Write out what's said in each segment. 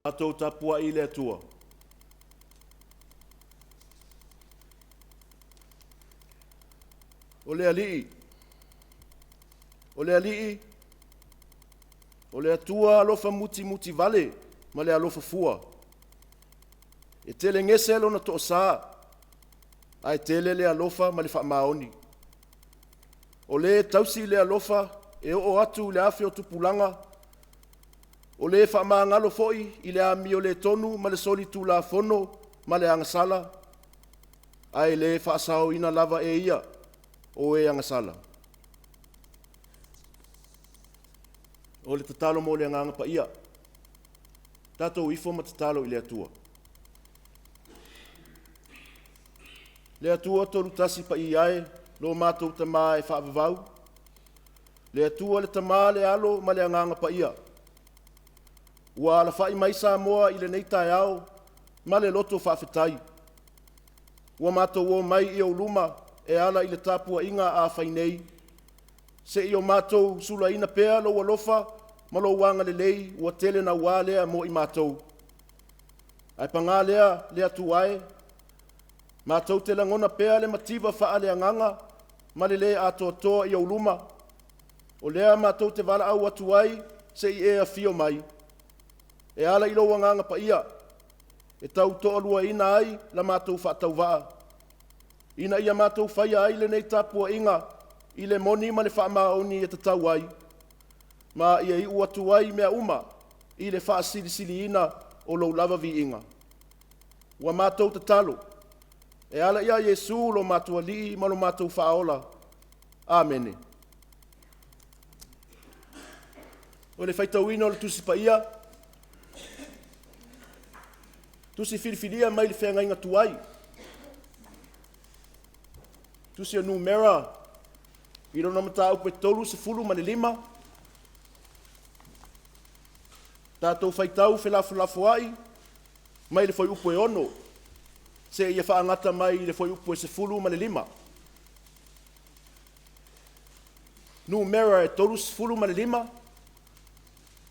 Matou tapuai i le Atua. O le Alii, o le Alii, o le Atua alofa mutimutivale ma le alofa fua. E telegese lona toasa, ae tele le alofa ma le faamaoni. O le tausi le alofa e oo atu i le afe o tupulaga, o le faamagalo foi i le amio le tonu ma le solitulafono ma le agasala, ae le faasaoina lava e ia o e agasala. O le tatalo mo le Agaga Paia. Tatou ifo ma tatalo i le Atua. Le Atua Tolutasi Paia e, lo matou Tama e faavavau, le Atua le Tama, le Alo ma le Agaga Paia, ua alafai mai Samoa i lenei taeao ma le loto faafetai. Ua matou omai i ou luma e ala i le tapuaiga a fai nei, se i o matou sulaina pea lou alofa ma lou agalelei ua tele naua lea mo i matou. Ae paga lea le Atua e, matou te lagona pea le mativa faaleagaga ma le lē atoatoa i ou luma. O lea matou te valaau atu ai se i e afio mai e ala i lou Agaga Paia e tautoaluaina ai la matou faatauvaa, ina ia matou faia ai lenei tapuaiga i le moni ma le faamaoni e tatau ai, ma ia iu atu ai mea uma i le faasilisiliina o lou lava viiga. Ua matou tatalo e ala ia Iesu lo matou Alii ma lo matou Faaola. Amene. O le faitauina o le Tusi Paia, tusi filifilia mai le feagaiga tuai, tusi o Numera i lona mataupu e 35, tatou faitau felafolafoai mai le fuaiupu e 6 seia faagata mai i le fuaiupu e 15. Numera e 35,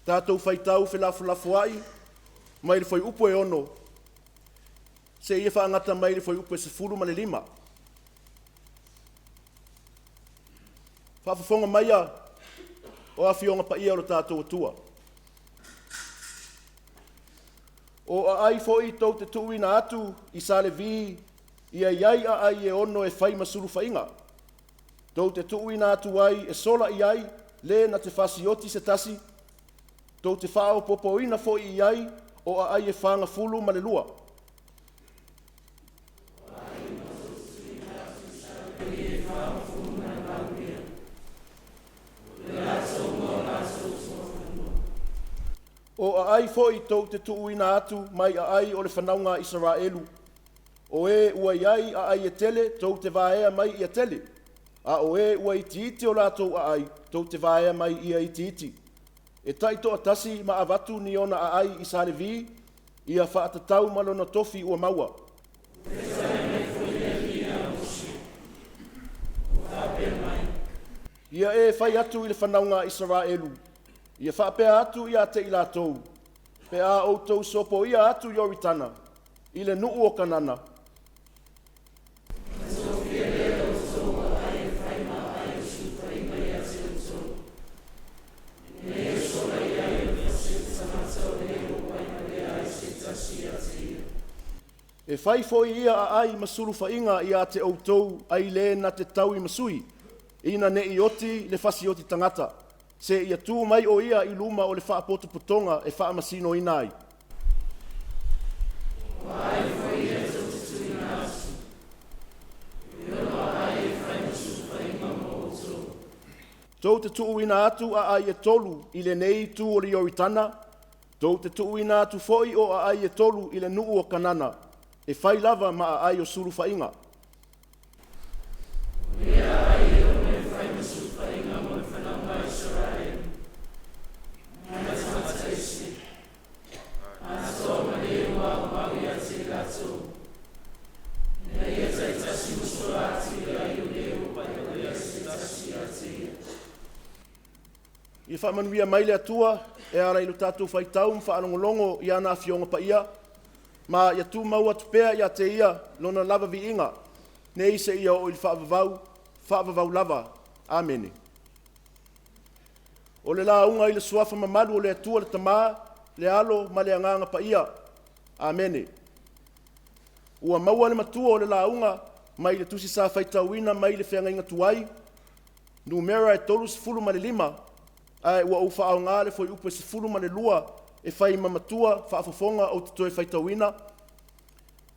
tatou faitau felafolafoai mai le fuaiupu e 6 seia faagata mai le fuaiupu e 15. Faafofoga maia o afioga paia o le tatou Atua. O aai foi tou te tuuina atu i sa Levi ia i ai aai e ono e fai ma sulufaiga, tou te tuuina atu ai e sola i ai le na te fasioti se tasi, tou te faaopoopoina foi i ai o aai e 42. O aai foi tou te tuuina atu mai aai o le fanauga a Isaraelu, o e ua i ai aai e tele tou te vaea mai ia tele, a o e ua itiiti o latou aai tou te vaea mai ia itiiti. E taitoatasi ma avatu ni ona aai i sa Levi, ia faatatau ma lona tofi ua maua. Ia e fai atu i le fanauga a Isaraelu, ia faapea atu ia te i latou, pe a outou sopoia atu Ioritana i le nuu o Kanana, e fai foi ia aai ma sulufaiga ia te outou ai le na te tauimasui, ina ne i oti le fasioti tagata, seia tu mai o ia i luma o le faapotopotoga e faamasinoina ai. Tou te tuuina atu aai e tolu i lenei itu o le Ioritana, Tou te tuuina atu foi o aai e 3 i le nuu o Kanana e fai lava ma aai o sulufaiga. Ia faamanuia mai le Atua e ala i lo tatou faitau ma faalogologo i ana Afioga Paia, ma ia tumau atu pea ia te Ia Lona lava viiga, nei seia oo i le faavavau, faavavau lava. Amene. O le lauga i le suafa mamalu o le Atua le Tama, le Alo ma le Agaga Paia. Amene. Ua maua le matua o le lauga mai le tusi sa faitauina mai le feagaiga tuai, numera e 35, ae ua ou faaaoga le fuaiupu e 12 e fai ma matua faafofoga ou te toe faitauina.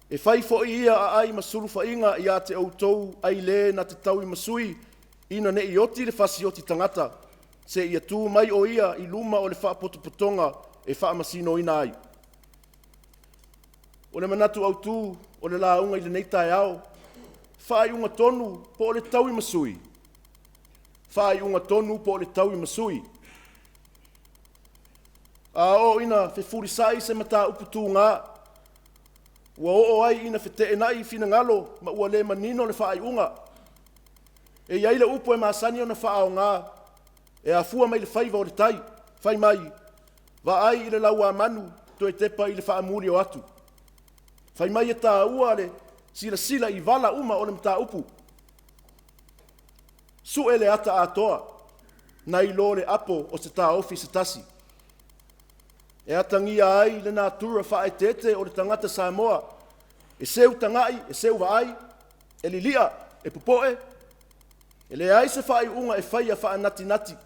E fai foi ia aai ma sulufaiga ia te outou ai le na te tauimasui ina ne i oti le fasioti tagata, seia tu mai o ia i luma o le faapotopotoga e faamasinoina ai. O le manatu autu o le lauga i lenei taeao, faaiuga tonu po o le tauimasui? Faaiuga tonu po o le tauimasui? A oo ina fefulisai se mataupu tuga, ua oo ai ina feteenai finagalo ma ua le manino le faaiuga. E i ai le upu e masani ona faaaoga e afua mai le faiva o le tai, fai mai, vaai i le lauamanu, toe tepa i le faamuli o atu. Fai mai e taua le silasila i vala uma o le mataupu. Sue le ata atoa, nai lo le apo o se taofi se tasi. E atagia ai le natura faaeteete o le tagata Samoa, e seu tagai, e seu vaai, e lilia, e popoe, e leai se faaiuga e faia faanatinati,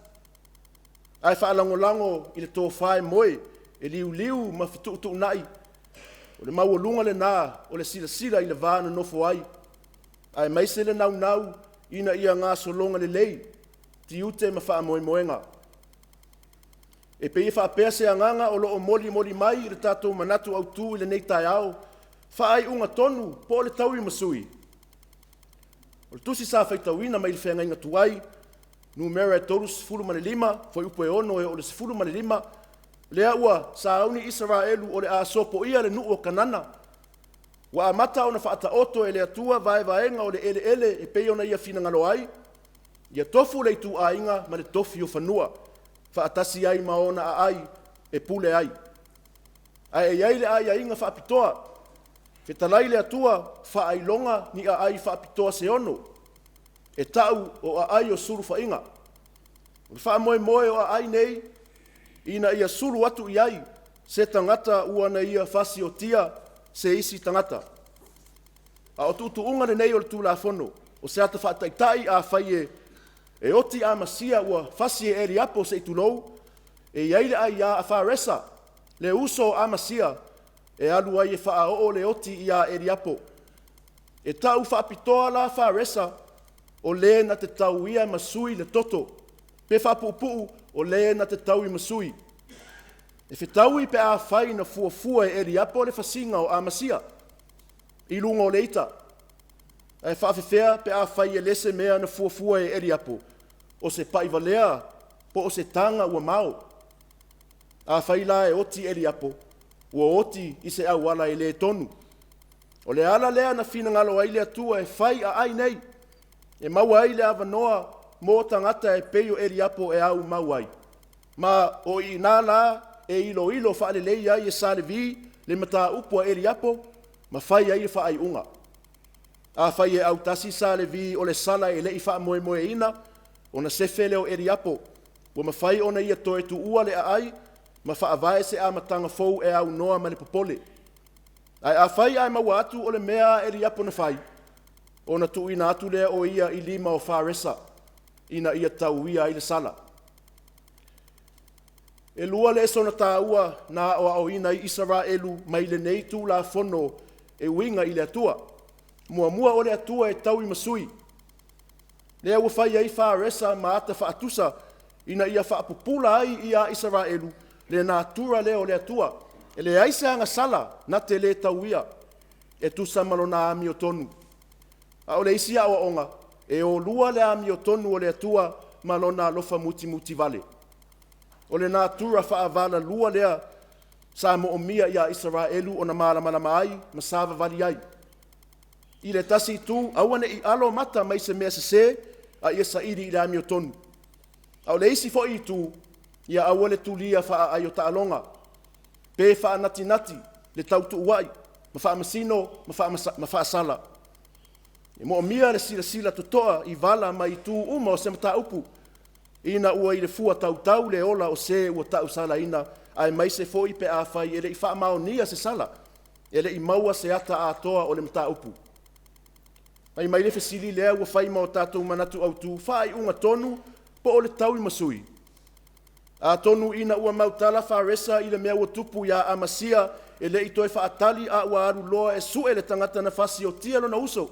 ae faalagolago i le tofa e moe, e liuliu ma fetuutuunai. O le maualuga lena o le silasila i le va nonofo ai, aemaise le naunau ina ia gasologa lelei tiute ma faamoemoega. E pei e faapea se agaga o lo o molimoli mai i le tatou manatu autu i lenei taeao, faaiuga tonu po o le tauimasui? O le tusi sa faitauina mai le feagaiga tuai, numera e 35, fuaiupu e 6 e oo i le 15, lea ua sauni Isaraelu o le a sopoia le nuu o Kanana. Ua amata ona faataoto e le Atua vaevaega o le eleele e pei ona ia finagalo ai, ia tofu le ituaiga ma le tofi o fanua, faatasi ai ma ona aai e pule ai. Ae i ai le aiaiga faapitoa, fetalai le Atua, faailoga ni aai faapitoa se 6, e tau o aai o sulufaiga. O le faamoemoe o aai nei, ina ia sulu atu i ai se tagata ua na ia fasiotia se isi tagata. A o tuutuuga lenei o le Tulafono, o se ata faataitai afai e oti Amasia ua fasi e Eliapo se i tulou, e i ai le aia a Faresa, le uso o Amasia, e alu ai e faaoo le oti ia Eliapo. E tau faapitoa la Faresa, o le na te tauia ma sui le toto, pe faapuupuu, o le na te tauimasui. E fetaui pe afai na fuafua e Eliapo le fasiga o Amasia i luga o le ita, ae faafefea pe afai e le se mea na fuafua e Eliapo, o se paivalea po o se taga ua mao. Afai la e oti Eliapo, ua oti i se auala e le tonu. O le ala lea na finagalo ai le Atua e fai aai nei, e maua ai le avanoa mo tagata e pei o Eliapo e aumau ai. Ma o i ina la e iloilo faalelei ai e Sa Levi le mataupu a Eliapo ma fai ai le faaiuga. Afai e autasi Sa Levi o le sala e le i faamoemoeina, ona sefe lea o Eliapo, ua mafai ona ia toe tuua le aai ma faavae se amataga fou e aunoa ma le popole. Ae afai ae maua atu o le mea a Eliapo na fai, ona tuuina atu lea o ia i lima o Faresa ina ia tauia ai le sala. E lua le lesona taua na aoaoina ai Isaraelu mai lenei Tulafono e uiga i le Atua. Muamua, o le Atua e tauimasui, lea ua fai ai Faresa ma ata faatusa ina ia faapupula ai ia Isaraelu le natura lea o le Atua. E leai se agasala na te lē tauia e tusa ma lona amiotonu. A o le isi aoaoga, e ōlua le amiotonu o le Atua ma lona alofa mutimutivale. O le natura faavalalua lea sa moomia ia Isaraelu ona malamalama ai ma savavali ai. I le tasi itu, aua ne i alo mata mai se mea sesē, a ia saili i le amiotonu. A o le isi foi itu, ia aua le tulia faaaai o taaloga, pe faanatinati le tautuua'i ma faamasino ma faasala. E moomia le silasila totoa i vala ma itu uma o se mataupu, ina ua i le fua tautau le ola o se ua tausalaina, aemaise foi pe afai e le i faamaonia se sala, e le i maua se ata atoa o le mataupu. Fai mai le fesili lea ua fai ma o tatou manatu autu, faaiuga tonu po o le tauimasui? Atonu ina ua mautala Faresa i le mea ua tupu ia Amasia, e le i toe faatali a ua alu loa e sue le tagata na fasiotia lona uso.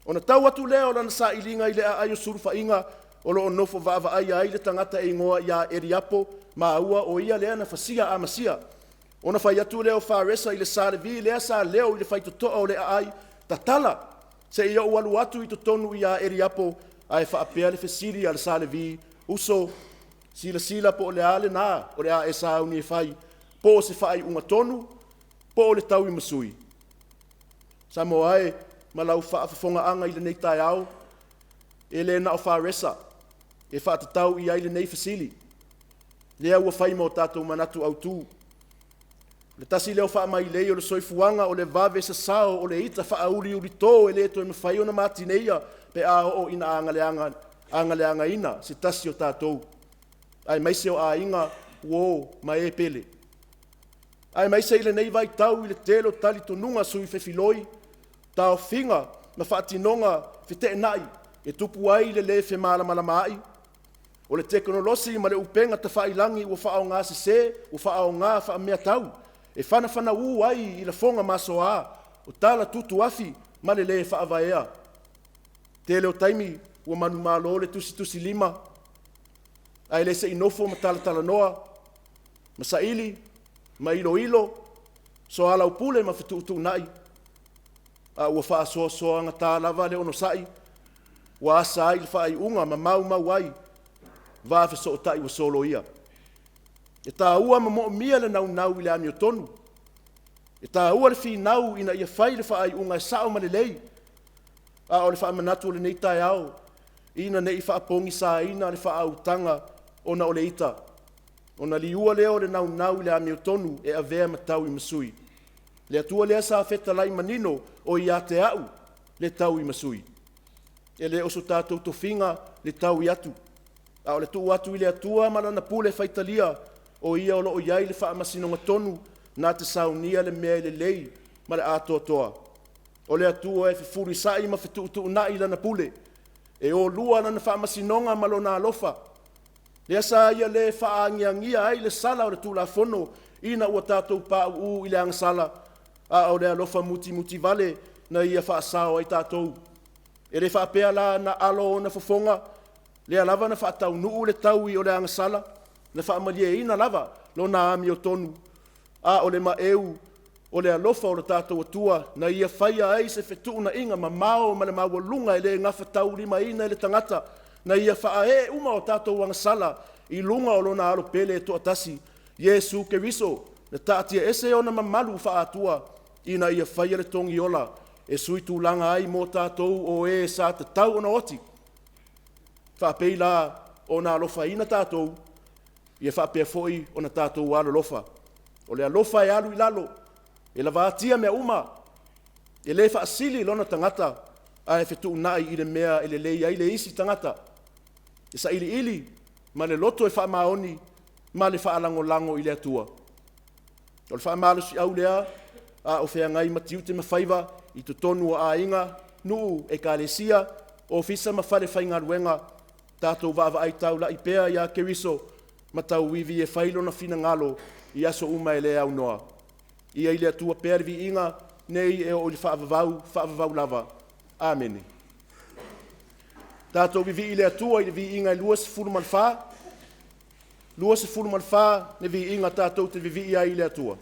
Ona tau atu lea o lana sailiga i le aai o sulufaiga o lo o nofo vaavaaia ai le tagata e igoa ia Eliapo, maua o ia lea na fasia Amasia. Ona fai atu lea o Faresa i le Sa Levi lea sa leo i le faitotoa o le aai, tatala se i ou alu atu i totonu ia Eliapo. Ae faapea le fesili a le Sa Levi, uso, silasila po o le a lena o le a e sauni e fai, po o se faaiuga tonu po o le tauimasui? Samoa e ma lau faafofogaaga i lenei taeao, e le na o Faresa e faatatau i ai lenei fesili, lea ua fai ma o tatou manatu autu. O le tasi lea o faamailei o le soifuaga o le vave sasao o le ita faauliulito e le toe mafai ona matineia pe a oo ina agaleagaina se tasi o tatou, aemaise o aiga, uo ma e pele. Aemaise i lenei vaitau i le tele o talitonuga sui fefiloi, taofiga ma faatinoga feteenai e tupu ai le le femalamalamaai. O le tekonolosi ma le upega tafailagi ua faaaogasese, ua faaaoga faameatau e fanafanau ai i lafoga masoa o tala tutuafi ma le lē faavaea. Tele o taimi ua manumalo le tusitusilima ae le se i nofo ma talatalanoa ma saili ma iloilo, soalaupule ma fetuutuunai, a ua faasoasoagata lava le onosai ua asa ai le faaiuga ma maumau ai va fesootai ua soloia. E taua ma moomia le naunau i le amiotonu. E taua le finau ina ia fai le faaiuga e sao ma lelei. A o le faamanatu o lenei taeao, ina ne i faapogisaina le faautaga ona o le ita, ona liua lea o le naunau i le amiotonu e avea ma tauimasui. Le Atua lea sa fetalai manino, o ia te au le tauimasui. E le o so tatou tofiga le taui atu, a o le tuu atu i le Atua ma Lana pule faitalia, o Ia o lo o i ai le faamasinoga tonu na te saunia le mea e lelei ma le atoatoa. O le Atua e fefulisai ma fetuutuunai Lana pule, e ōlua Lana faamasinoga ma Lona alofa. Lea sa Ia le faaagiagia ai le sala o le Tulafono ina ua tatou pauu i le agasala, a o le alofa mutimutivale na Ia faasao ai tatou. E le faapea la na alo ona fofoga, lea lava na faataunuu le taui o le agasala, na faamalieina lava lona amiotonu, a o le maeu o le alofa o le tatou Atua na Ia faia ai se fetuunaiga mamao ma le maualuga e le gafataulimaina e le tagata, na Ia faaee uma o tatou agasala i luga o Lona Alo pele e toatasi, Iesu Keriso, na taatiaese ona mamalu faa-Atua ina ia faia le togiola e suitulaga ai mo tatou o e sa tatau ona oti. Faapei la ona alofaina tatou, ia faapea foi ona tatou alolofa. O le alofa e alu i lalo, e lavatia mea uma, e le faasili lona tagata, ae fetuunai i le mea e lelei ai le isi tagata, e sailiili ma le loto e faamaoni ma le faalagolago i le Atua. O le faamalosiau lea a o feagai ma tiute ma faiva i totonu o aiga, nuu, ekalesia, ofisa ma falefaigaluega, tatou vaavaai taulai pea ia Keriso ma tauivi e fai Lona finagalo i aso uma e le aunoa. Ia i le Atua pea le viiga nei e oo i le faavavau, faavavau lava. Amene. Tatou vivii i le Atua i le viiga e 24. 24 le viiga tatou te vivii ai i le Atua.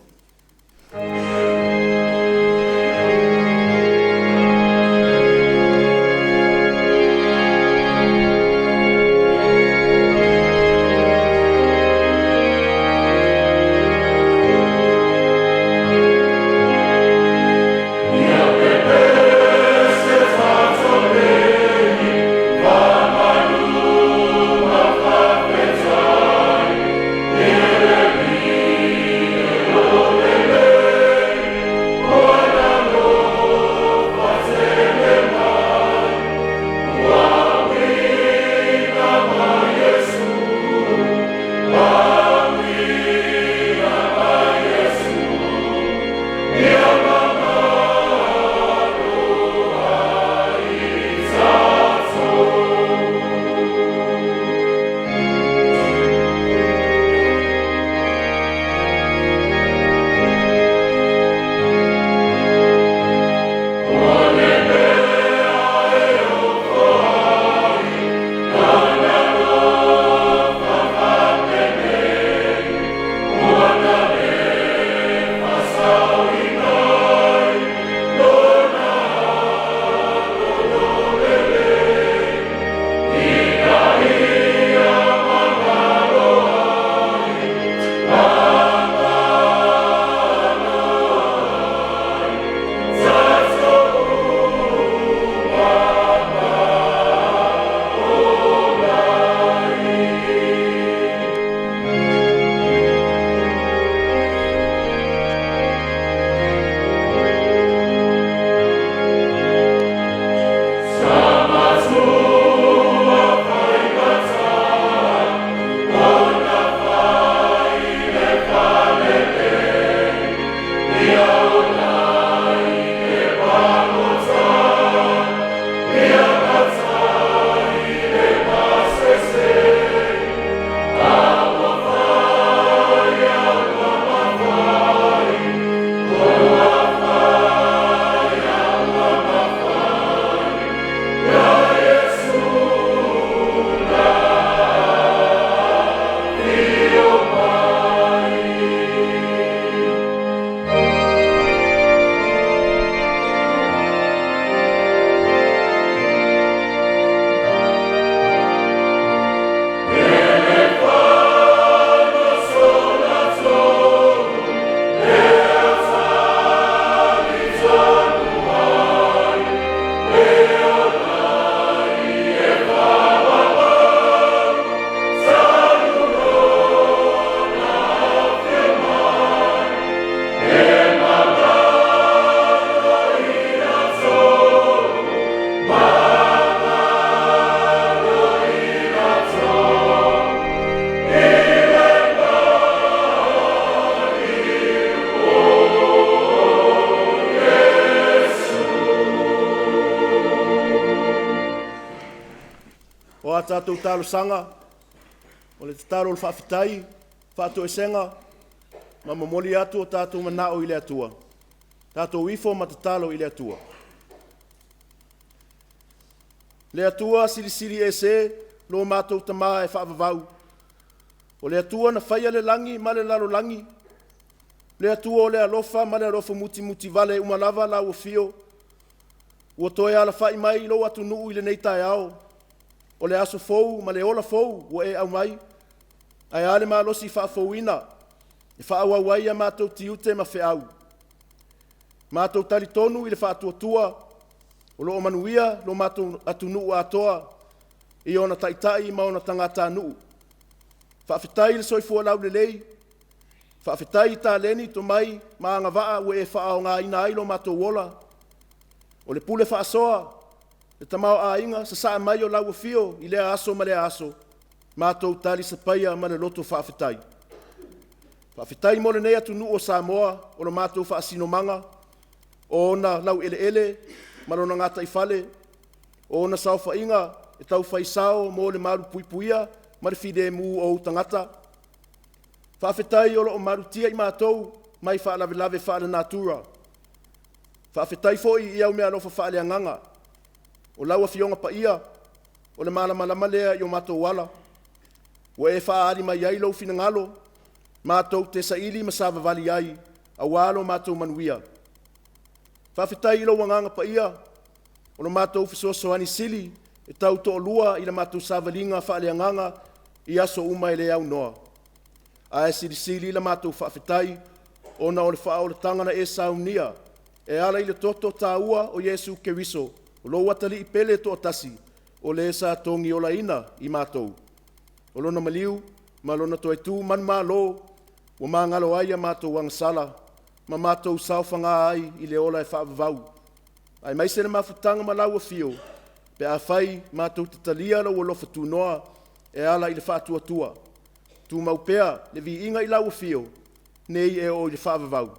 O a tatou talosaga, o le tatalo o le faafetai, faatoesega, ma momoli atu o tatou manao i le Atua, tatou ifo ma tatalo i le Atua. Le Atua silisili ese lo matou Tama e faavavau, o le Atua na faia le lagi ma le lalolagi, le Atua o le alofa ma le alofa mutimutivale uma lava lau afio, ua toe alafai mai i lou atunuu i lenei taeao, o le aso fou ma le ola fou ua e aumai, ae a le malosi faafouina e faaauau ai a matou tiute ma feau. Matou talitonu i le faatuatua o lo o manuia lo matou atunuu atoa i ona taitai ma ona tagatanuu. Faafetai le soifua laulelei, faafetai i taleni, tomai ma agavaa ua e faaaogaina ai lo matou ola. O le pule faasoa, le tamaoaiga, sasaa mai o lau afio i lea aso ma lea aso, matou talisapaia ma le loto faafetai. Faafetai mo lenei atunuu o Samoa o lo matou faasinomaga, o ona laueleele ma lona gataifale, o ona saofaiga e taufaisao mo le malupuipuia ma le filemu o ou tagata. Faafetai o lo o malutia i matou mai faalavelave faalenatura. Faafetai foi i au meaalofa faaleagaga, o lau Afioga Paia, o le malamalama lea i o matou ala. Ua e faaali mai ai lou finagalo, matou te saili ma savavali ai aua lo matou manuia. Faafetai i lou Agaga Paia o lo matou fesoasoani sili e tautoalua i le matou savaliga faaleagaga i aso uma e le aunoa. Ae silisili la matou faafetai ona o le faaolataga na e saunia e ala i le toto taua o Iesu Keriso, o lou atalii pele e toatasi, o le sa togiolaina i matou. O lona maliu ma lona toe tu manumalo ua magalo ai a matou agasala ma matou saofaga ai i le ola e faavavau, aemaise le mafutaga ma lau afio pe afai matou te talia lou alofa tunoa e ala i le faatuatua. Tumau pea le viiga i lau afio nei e oo i le faavavau.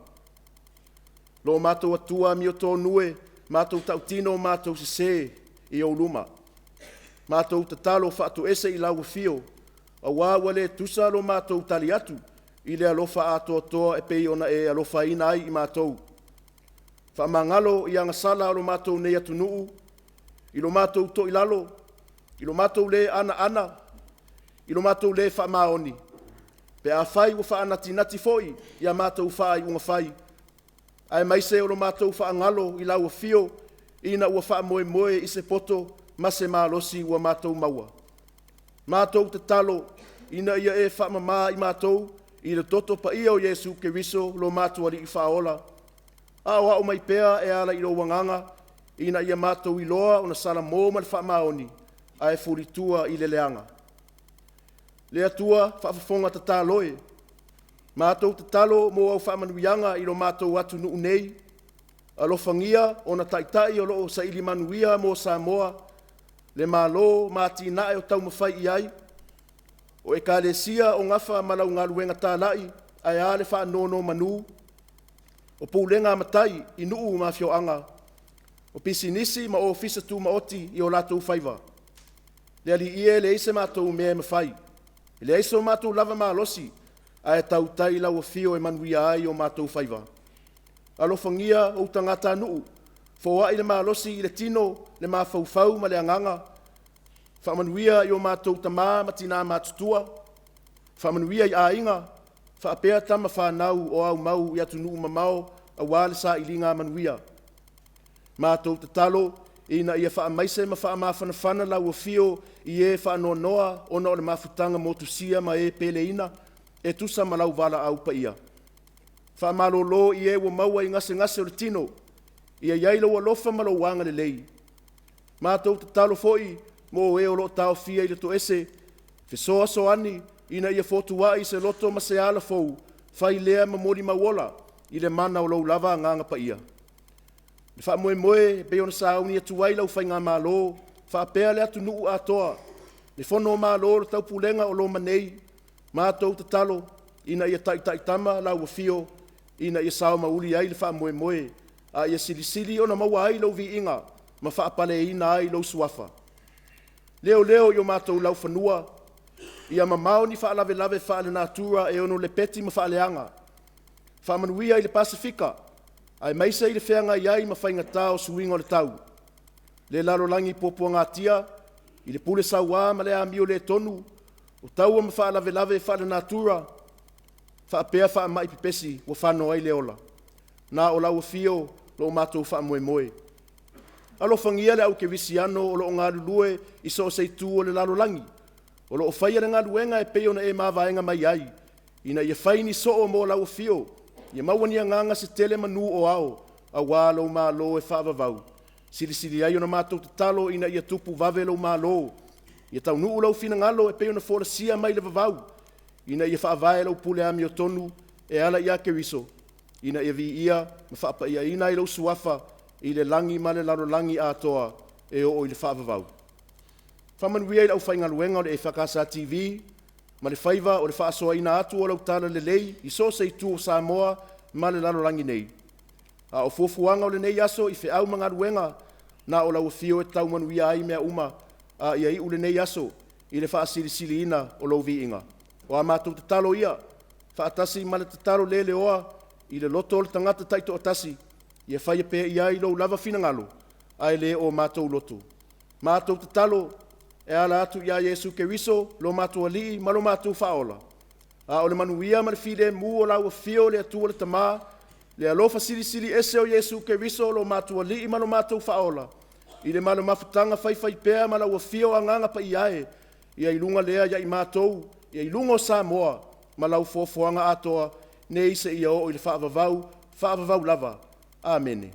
Lo matou Atua amiotonu e, matou tautino o matou sese i ou luma, matou tatalo faatoese i lau afio, auā ua le tusa lo matou tali atu i le alofa atoatoa e pei ona e alofaina ai i matou. Faamagalo i agasala a lo matou nei atunuu, i lo matou toilalo, i lo matou le anaana, i lo matou le faamaoni, pe afai ua faanatinati foi ia matou faaiuga fai, aemaise o lo matou faagalo i lau afio ina ua faamoemoe i se poto ma se malosi ua matou maua. Matou tatalo ina ia e faamama i matou i le toto paia o Iesu Keriso lo matou Alii Faaola. Aoao mai pea e ala i lou Agaga ina ia matou iloa ona salamo ma le faamaoni ae fulitua i le leaga. Le Atua faafofoga tatalo e, matou tatalo mo au faamanuiaga i lo matou atunuu nei. Alofagia ona taitai o lo o saili manuia mo Samoa, le Malo ma atinae o taumafai i ai, o Ekalesia o nafa ma lau galuega talai ae a le faanonomanu, o pulega a matai i nuu ma afioaga, o pisinisi ma Ofisa Tumaoti i o latou faiva. Le Alii e, e leai se matou mea e mafai, e leai so matou lava malosi, ae tautai i lau afio e manuia ai o matou faiva. Alofagia ou tagatanuu, foai le malosi i le tino, le mafaufau ma le agaga. Faamanuia i o matou tama ma tina matutua, faamanuia i aiga faapea tama fanau o aumau i atunuu mamao aua le sailiga manuia. Matou tatalo ina ia faamaise ma faamafanafana lau afio i e faanoanoa ona o le mafutaga motusia ma e peleina e tusa ma lau valaau paia. Faamalolo i e ua maua i gasegase o le tino, ia i ai lou alofa ma lou agalelei. Matou tatalo foi mo e o lo o taofia i le toese, fesoasoani ina ia fotuai se loto ma se ala fou, fai lea ma molimau ola i le mana o lou lava Agaga Paia. Le faamoemoe e pei ona sauni atu ai lau Faigamalo faapea le atunuu atoa, le Fono a Malo o le Taupulega o Roma nei, matou tatalo ina ia taitaitama lau afio ina ia sao ma uli ai le faamoemoe, a ia silisili ona maua ai lou viiga ma faapaleina ai lou suafa. Leoleo i o matou laufanua, ia mamao ni faalavelave faalenatura e ono lepeti ma faaleaga. Faamanuia i le Pasefika aemaise i le feagai ai ma faigata o suiga o le tau, le lalolagi puapuagatia i le pule saua ma le amio le tonu, o taua ma faalavelave faalenatura faapea faamai pepesi ua fano ai le ola. Na o lau afio lo matou faamoemoe. Alofagia le au kerisiano o lo o galulue i so o se itu o le lalolagi, o lo o faia le galuega e pei ona e mavaega mai ai, ina ia fai ni soo mo lau afio, ia maua ni agaga se tele manu o ao aua lou malo e faavavau. Silisili ai ona matou tatalo ina ia tupu vave lou malo, ia taunuu lou finagalo e pei ona folasia mai le vavau, ina ia faavae lau pule amiotonu e ala ia Keriso, ina ia viia ma faapaiaina ai lou suafa i le lagi ma le lalolagi atoa e oo i le faavavau. Faamanuia i le aufaigaluega o le EFKS TV ma le faiva o le faasoaina atu o lau talalelei i so o se itu o Samoa ma le lalolagi nei. A o fuafuaga o lenei aso i feau ma galuega, na o lau afio e tau manuia ai mea uma, a ia iu lenei aso i le faasilisiliina o lou viiga. O a matou tatalo ia faatasi ma le tatalo le leoa i le loto o le tagata taitoatasi, ia faia pea i ai lou lava finagalo ae le o matou loto. Matou tatalo e ala atu ia Iesu Keriso lo matou Alii ma lo matou Faaola, a o le manuia ma le filemu o lau afio o le Atua le Tama, le alofa silisili ese o Iesu Keriso lo matou Alii ma lo matou Faaola, i le mafutaga faifaipea ma lau afio o Agaga Paia e, ia i luga lea ia i matou, ia i luga o Samoa ma lau foafoaga atoa, nei seia oo i le faavavau, faavavau lava. Amene.